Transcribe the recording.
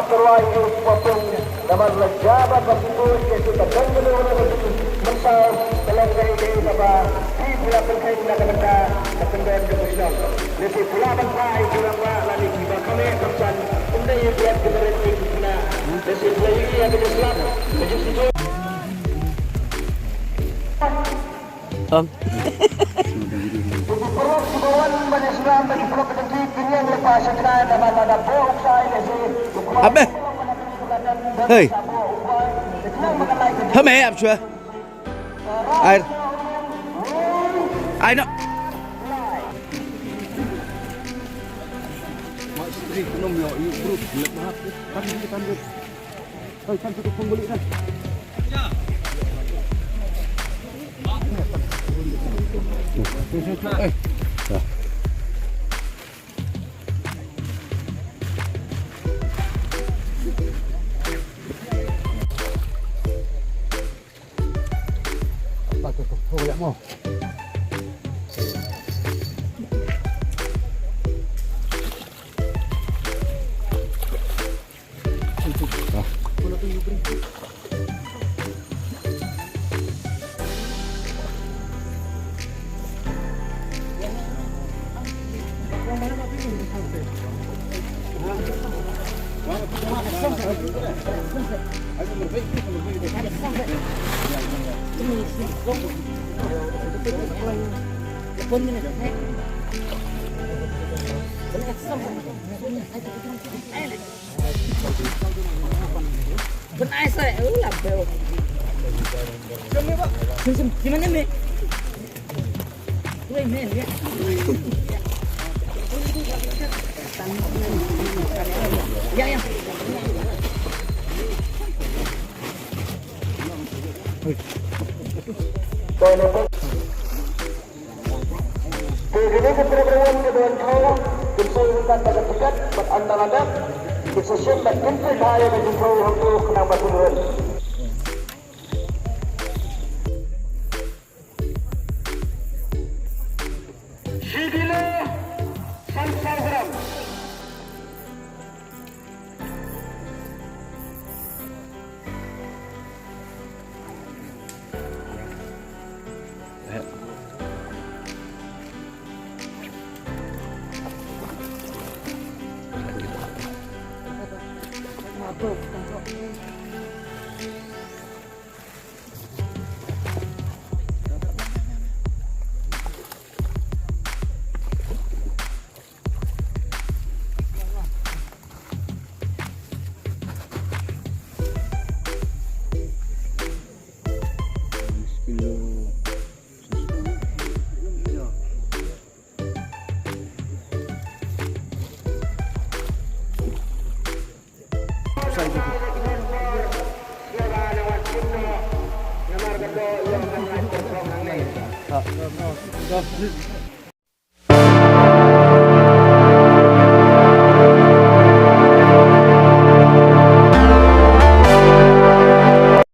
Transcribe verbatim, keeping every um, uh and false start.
Tyrwa ïa u Papung namar la jia ba ka sngewthuh ïa ka don ka don ka don mynsaw ka long kaei kaei kaba phi phi la pynkheiñ na ka bynta ka kyndon jong ka shnong. Lehse phi lah ban phah ïa ki rangbah lane kiba kham heh kham san, ym dei ïa ki ïa ki barit ki khynnah. Lehse phi la ïohi ïa ka jingslap ka jingsngewthuh. Ym. Abe. Hey. Hame ap chua. Ai. Ai no. Te kane ka program ka don thaw, kin soi ryngkat bad ka tiket bad ynda la dep kin sa shim bad kin pynbha ïa ka jingthaw hangto khnang ba kin rung. Shi kilo san saw gram.